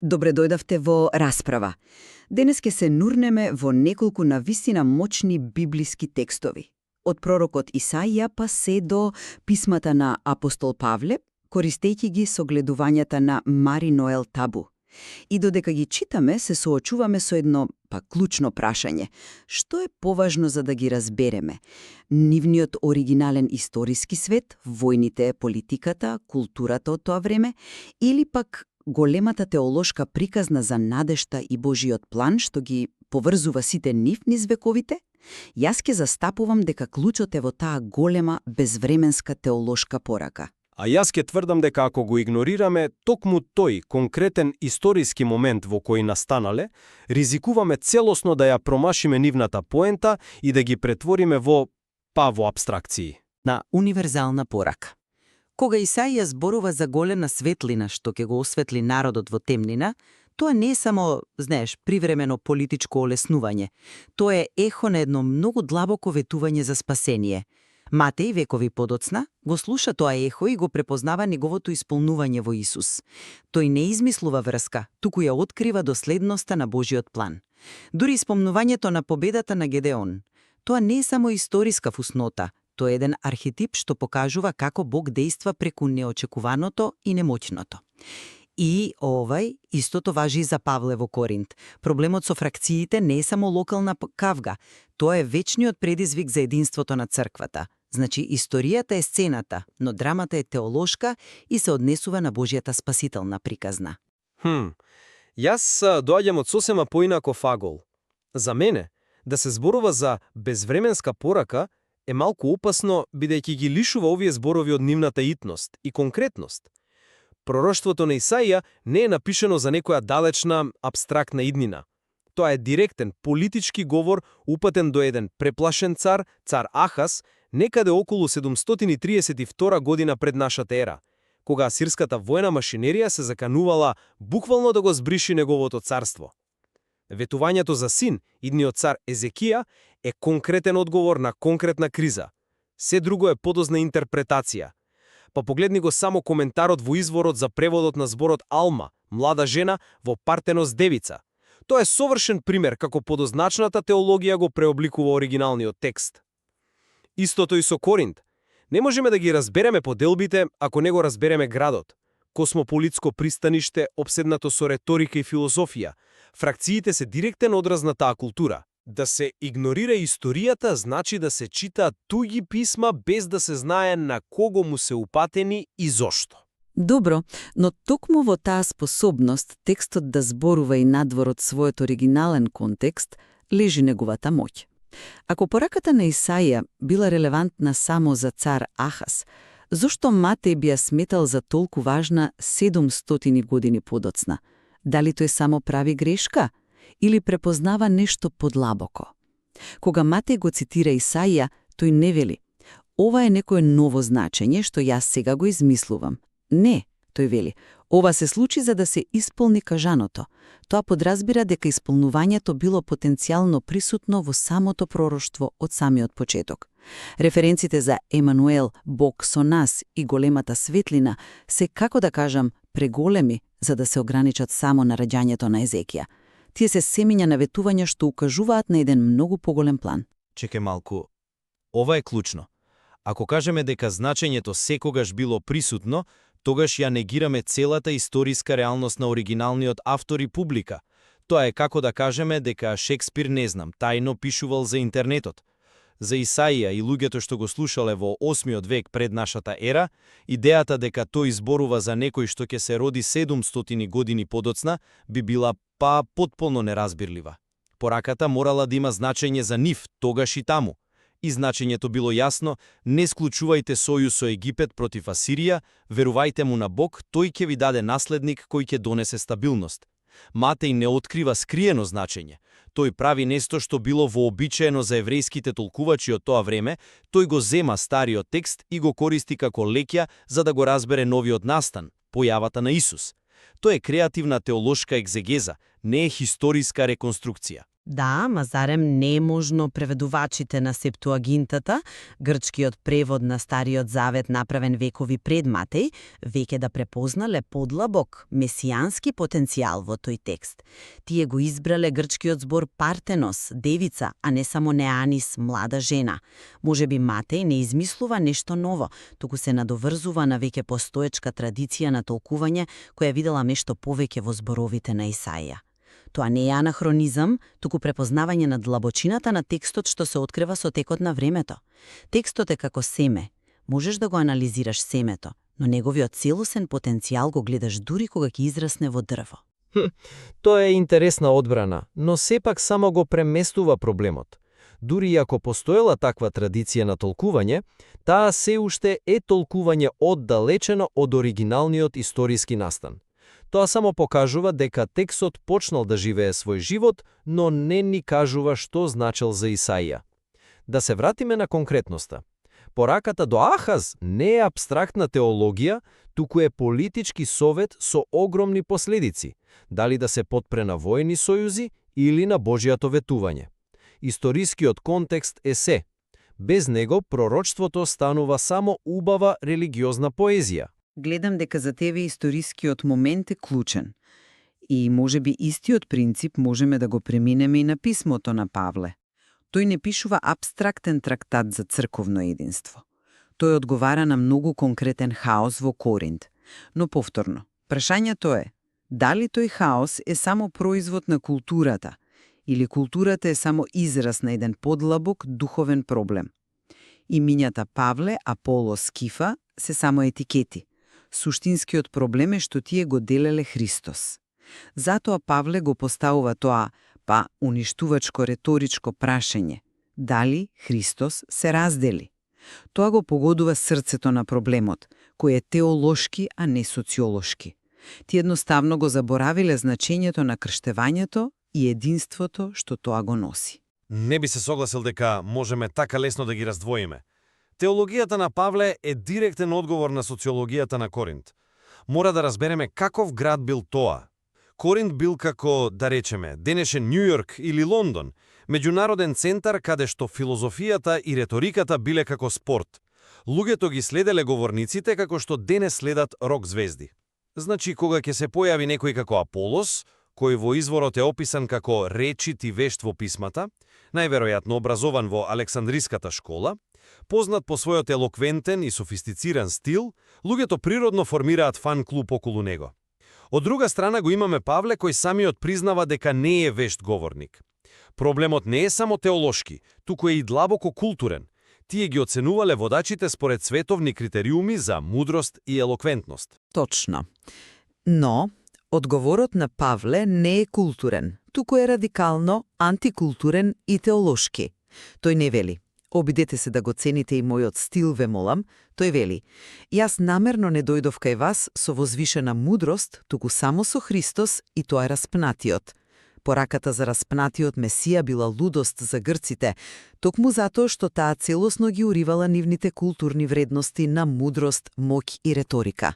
Добре дојдавте во расправа. Денес ке се нурнеме во неколку навистина мочни библиски текстови. Од пророкот Исаија па се до писмата на апостол Павле, користејќи ги согледувањата на Мари Ноел Табу. И додека ги читаме, се соочуваме со едно клучно прашање. Што е поважно за да ги разбереме? Нивниот оригинален историски свет, војните, политиката, културата од тоа време, или пак големата теолошка приказна за надежта и Божиот план што ги поврзува сите нив низ вековите? Јас ке застапувам дека клучот е во таа голема, безвременска теолошка порака. А јас ке тврдам дека ако го игнорираме токму тој конкретен историски момент во кој настанале, ризикуваме целосно да ја промашиме нивната поента и да ги претвориме во абстракции. На универзална порака. Кога Исаија зборува за голема светлина што ќе го осветли народот во темнина, тоа не е само, привремено политичко олеснување. Тоа е ехо на едно многу длабоко ветување за спасение. Матеј векови подоцна го слуша тоа ехо и го препознава неговото исполнување во Исус. Тој не измислува врска, туку ја открива доследноста на Божиот план. Дури спомнувањето на победата на Гедеон. Тоа не е само историска фуснота, тоа е еден архетип што покажува како Бог дејства преку неочекуваното и немоќното. И истото важи и за Павле во Коринт. Проблемот со фракциите не е само локална кавга, тоа е вечниот предизвик за единството на црквата. Значи, историјата е сцената, но драмата е теолошка и се однесува на Божјата спасителна приказна. Јас доаѓам од сосема поинаков агол. За мене, да се зборува за безвременска порака е малку опасно, бидејќи ги лишува овие зборови од нивната итност и конкретност. Пророштвото на Исаија не е напишено за некоја далечна, абстрактна иднина. Тоа е директен, политички говор упатен до еден преплашен цар Ахас, некаде околу 732 година пред нашата ера, кога асирската војна машинерија се заканувала буквално да го збриши неговото царство. Ветувањето за син, идниот цар Езекија, е конкретен одговор на конкретна криза. Се друго е подозна интерпретација. Па погледни го само коментарот во изворот за преводот на зборот Алма, млада жена во Партенос девица. Тоа е совршен пример како подозначната теологија го преобликува оригиналниот текст. Истото и со Коринт. Не можеме да ги разбереме поделбите ако не го разбереме градот. Космополитско пристаниште обседнато со реторика и филозофија. Фракциите се директен одраз на таа култура. Да се игнорира историјата значи да се читаат туѓи писма без да се знае на кого му се упатени и зошто. Добро, но токму во таа способност текстот да зборува и надвор од својот оригинален контекст лежи неговата моќ. Ако пораката на Исаија била релевантна само за цар Ахас, зошто Матеј би ја сметал за толку важна 700 години подоцна? Дали тој само прави грешка? Или препознава нешто подлабоко? Кога Матеј го цитира Исаија, тој не вели: ова е некое ново значење што јас сега го измислувам. Не, тој вели: ова се случи за да се исполни кажаното. Тоа подразбира дека исполнувањето било потенцијално присутно во самото пророштво од самиот почеток. Референците за Емануел, Бог со нас и големата светлина се, како да кажам, преголеми за да се ограничат само на раѓањето на Езекија. Тие се семиња на ветувања што укажуваат на еден многу поголем план. Чекај малку. Ова е клучно. Ако кажеме дека значењето секогаш било присутно, тогаш ја негираме целата историска реалност на оригиналниот автор и публика. Тоа е како да кажеме дека Шекспир, тајно пишувал за интернетот. За Исаија и луѓето што го слушале во 8 век пред нашата ера, идејата дека тој зборува за некој што ќе се роди 700 години подоцна би била потполно неразбирлива. Пораката морала да има значење за нив, тогаш и таму. И значењето било јасно: не склучувајте сојуз со Египет против Асирија, верувајте му на Бог, тој ќе ви даде наследник кој ќе донесе стабилност. Матеј не открива скриено значење. Тој прави нешто што било вообичаено за еврејските толкувачи од тоа време, тој го зема стариот текст и го користи како леќа за да го разбере новиот настан, појавата на Исус. Тоа е креативна теолошка екзегеза, не е историска реконструкција. Да, ма зарем не е можно преведувачите на Септуагинтата, грчкиот превод на Стариот Завет направен векови пред Матеј, веќе да препознале подлабок, месијански потенцијал во тој текст. Тие го избрале грчкиот збор Партенос, девица, а не само Неанис, млада жена. Можеби Матеј не измислува нешто ново, туку се надоврзува на веќе постоечка традиција на толкување која видела нешто повеќе во зборовите на Исаија. Тоа не е анахронизам, туку препознавање на длабочината на текстот што се открива со текот на времето. Текстот е како семе. Можеш да го анализираш семето, но неговиот целосен потенцијал го гледаш дури кога ќе израсне во дрво. Тоа е интересна одбрана, но сепак само го преместува проблемот. Дури и ако постоела таква традиција на толкување, таа се уште е толкување оддалечено од оригиналниот историски настан. Тоа само покажува дека текстот почнал да живее свој живот, но не ни кажува што значел за Исаија. Да се вратиме на конкретноста. Пораката до Ахаз не е апстрактна теологија, туку е политички совет со огромни последици, дали да се потпре на војни сојузи или на Божјото ветување. Историскиот контекст е се. Без него пророчството станува само убава религиозна поезија. Гледам дека за тебе историскиот момент е клучен. И можеби истиот принцип можеме да го преминеме и на писмото на Павле. Тој не пишува апстрактен трактат за црковно единство. Тој одговара на многу конкретен хаос во Коринт. Но повторно, прашањето е, дали тој хаос е само производ на културата, или културата е само израз на еден подлабок духовен проблем. Имињата Павле, Аполос, Кифа се само етикети. Суштинскиот проблем е што тие го делеле Христос. Затоа Павле го поставува тоа, уништувачко реторичко прашање. Дали Христос се раздели? Тоа го погодува срцето на проблемот, кој е теолошки, а не социолошки. Ти едноставно го заборавиле значењето на крштевањето и единството што тоа го носи. Не би се согласил дека можеме така лесно да ги раздвоиме. Теологијата на Павле е директен одговор на социологијата на Коринт. Мора да разбереме каков град бил тоа. Коринт бил како, да речеме, денешен Њу Јорк или Лондон, меѓународен центар каде што филозофијата и реториката биле како спорт. Луѓето ги следеле говорниците како што денес следат рок звезди. Значи, кога ќе се појави некој како Аполос, кој во изворот е описан како речит и вешт во писмата, најверојатно образован во Александриската школа, познат по својот елоквентен и софистициран стил, луѓето природно формираат фан клуб околу него. Од друга страна го имаме Павле кој самиот признава дека не е вешт говорник. Проблемот не е само теолошки, туку е и длабоко културен. Тие ги оценувале водачите според световни критериуми за мудрост и елоквентност. Точно. Но одговорот на Павле не е културен, туку е радикално антикултурен и теолошки. Тој не вели: обидете се да го цените и мојот стил, ве молам. Тој вели: јас намерно не дојдов кај вас со возвишена мудрост, туку само со Христос и тоа е распнатиот. Пораката за распнатиот Месија била лудост за грците, токму затоа што таа целосно ги уривала нивните културни вредности на мудрост, моќ и реторика.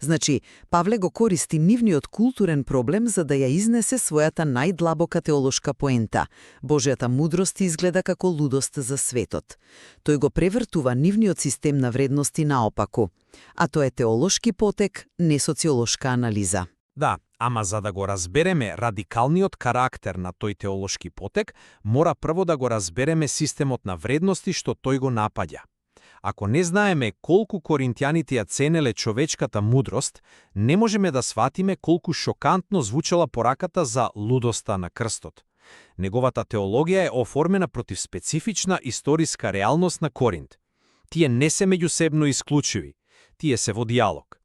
Значи, Павле го користи нивниот културен проблем за да ја изнесе својата најдлабока теолошка поента. Божјата мудрост изгледа како лудост за светот. Тој го превртува нивниот систем на вредности наопаку. А тоа е теолошки потек, не социолошка анализа. Да, ама за да го разбереме радикалниот карактер на тој теолошки потек, мора прво да го разбереме системот на вредности што тој го напаѓа. Ако не знаеме колку коринтјаните ја ценеле човечката мудрост, не можеме да сватиме колку шокантно звучала пораката за лудоста на крстот. Неговата теологија е оформена против специфична историска реалност на Коринт. Тие не се меѓусебно исклучиви, тие се во диалог.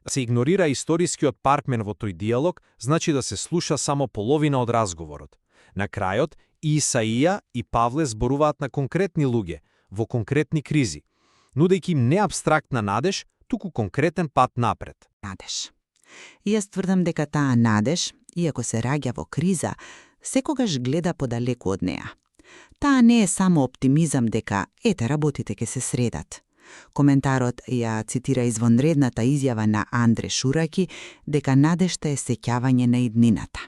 Се игнорира историскиот партнер во тој диалог, значи да се слуша само половина од разговорот. На крајот, и Исаија и Павле зборуваат на конкретни луѓе, во конкретни кризи, нудејќи им не абстрактна надеж, туку конкретен пат напред. Надеж. И јас тврдам дека таа надеж, иако се раѓа во криза, секогаш гледа подалеку од неа. Таа не е само оптимизам дека работите ќе се средат. Коментарот ја цитира извонредната изјава на Андре Шураки дека надежта е сеќавање на иднината.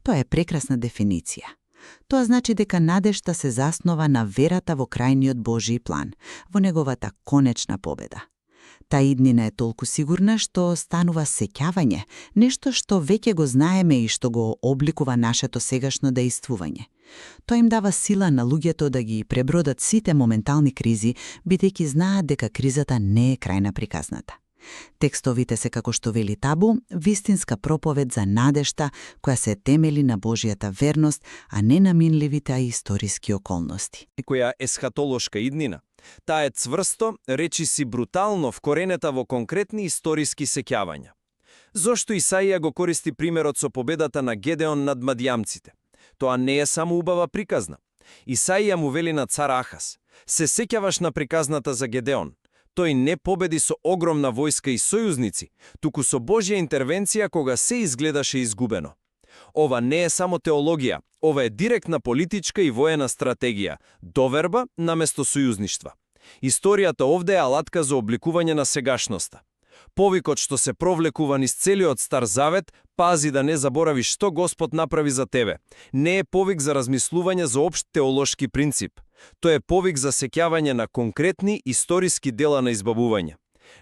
Тоа е прекрасна дефиниција. Тоа значи дека надежта се заснова на верата во крајниот Божји план, во неговата конечна победа. Та иднина е толку сигурна што станува сеќавање, нешто што веќе го знаеме и што го обликува нашето сегашно дејствување. Тоа им дава сила на луѓето да ги пребродат сите моментални кризи, бидејќи знаат дека кризата не е крај на приказната. Текстовите се, како што вели Табу, вистинска проповед за надежта која се темели на Божјата верност, а не на минливите историски околности. Која есхатолошка иднина. Таа е цврсто, речиси брутално вкоренета во конкретни историски сеќавања. Зошто Исаија го користи примерот со победата на Гедеон над мадијамците? Тоа не е само убава приказна. Исаија му вели на цар Ахас: се сеќаваш на приказната за Гедеон. Тој не победи со огромна војска и сојузници, туку со Божја интервенција кога се изгледаше изгубено. Ова не е само теологија, ова е директна политичка и воена стратегија, доверба наместо сојузништва. Историјата овде е алатка за обликување на сегашноста. Повикот што се провлекува низ целиот Стар Завет, пази да не заборавиш што Господ направи за тебе. Не е повик за размислување за општ теолошки принцип. Тоа е повик за сеќавање на конкретни историски дела на избавување.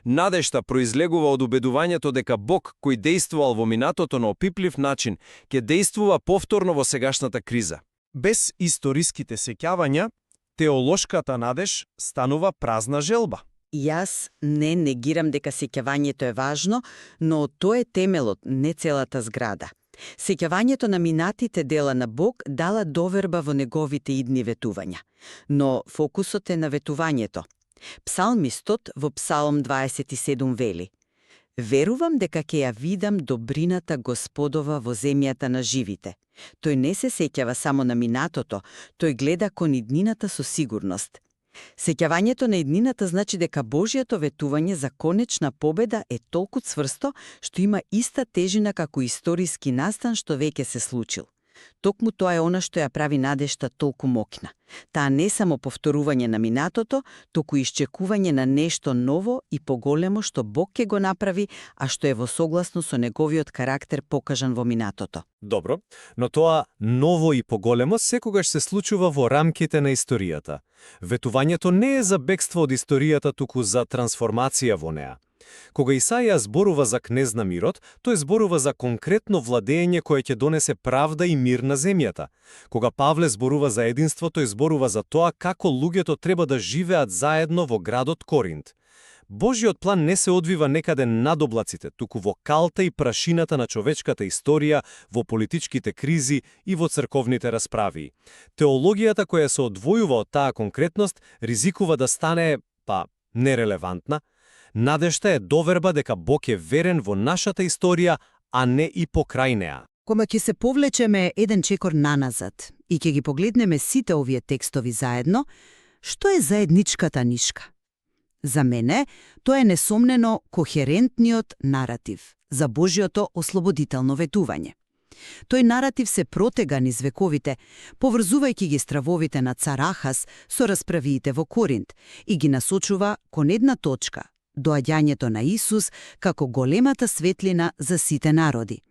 Надежта произлегува од убедувањето дека Бог, кој дејствувал во минатото на опиплив начин, ќе дејствува повторно во сегашната криза. Без историските сеќавања, теолошката надеж станува празна желба. Јас не негирам дека сеќавањето е важно, но тоа е темелот, не целата зграда. Сеќавањето на минатите дела на Бог дала доверба во неговите идни ветувања. Но фокусот е на ветувањето. Псалмистот во Псалм 27 вели: верувам дека ќе ја видам добрината Господова во земјата на живите. Тој не се сеќава само на минатото, тој гледа кон иднината со сигурност. Сеќавањето на иднината значи дека Божјото ветување за конечна победа е толку цврсто што има иста тежина како историски настан што веќе се случил. Токму тоа е она што ја прави надежта толку моќна. Таа не само повторување на минатото, туку исчекување на нешто ново и поголемо што Бог ќе го направи, а што е во согласно со неговиот карактер покажан во минатото. Добро, но тоа ново и поголемо секогаш се случува во рамките на историјата. Ветувањето не е за бегство од историјата, туку за трансформација во неа. Кога Исаија зборува за кнез на мирот, тој зборува за конкретно владење кое ќе донесе правда и мир на земјата. Кога Павле зборува за единство, тој зборува за тоа како луѓето треба да живеат заедно во градот Коринт. Божјиот план не се одвива некаде над облаците, туку во калта и прашината на човечката историја, во политичките кризи и во црковните расправи. Теологијата која се одвојува од таа конкретност ризикува да стане, нерелевантна. Надежта е доверба дека Бог е верен во нашата историја, а не и покрај неа. Кога ќе се повлечеме еден чекор наназад и ќе ги погледнеме сите овие текстови заедно, што е заедничката нишка? За мене, тоа е несомнено кохерентниот наратив за Божјото ослободително ветување. Тој наратив се протега низ вековите, поврзувајќи ги стравовите на цар Ахас со расправиите во Коринт и ги насочува кон една точка – доаѓањето на Исус како големата светлина за сите народи.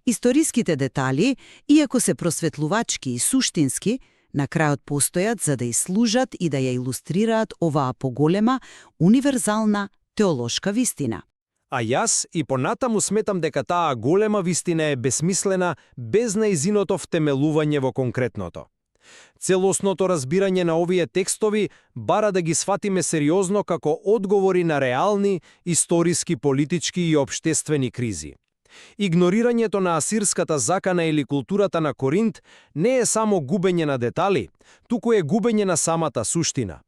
Историските детали, иако се просветлувачки и суштински, на крајот постојат за да служат и да ја илустрираат оваа поголема, универзална теолошка вистина. А јас и понатаму сметам дека таа голема вистина е бесмислена без наизиното втемелување во конкретното. Целосното разбирање на овие текстови бара да ги сватиме сериозно како одговори на реални, историски, политички и општествени кризи. Игнорирањето на асирската закана или културата на Коринт не е само губење на детали, туку е губење на самата суштина.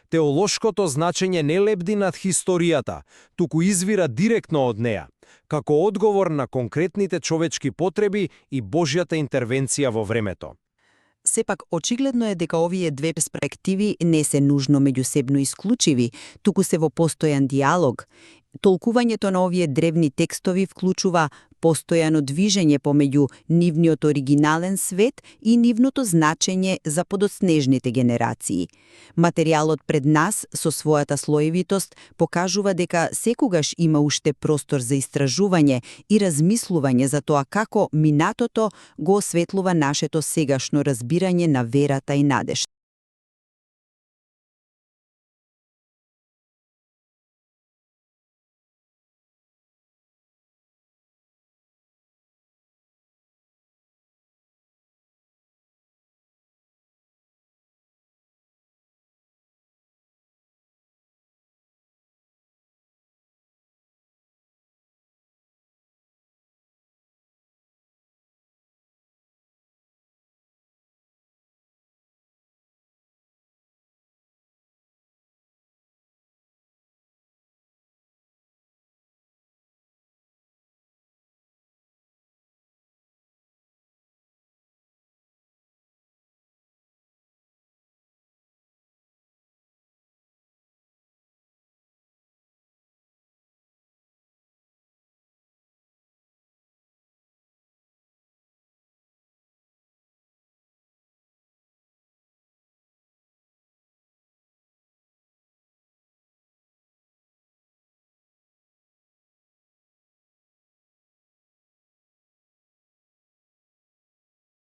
Теолошкото значење не лебди над историјата, туку извира директно од неа, како одговор на конкретните човечки потреби и Божјата интервенција во времето. Сепак, очигледно е дека овие две перспективи не се нужно меѓусебно исклучиви, туку се во постојан диалог. Толкувањето на овие древни текстови вклучува постојано движење помеѓу нивниот оригинален свет и нивното значење за подоснежните генерации. Материјалот пред нас, со својата слоевитост, покажува дека секогаш има уште простор за истражување и размислување за тоа како минатото го осветлува нашето сегашно разбирање на верата и надеж.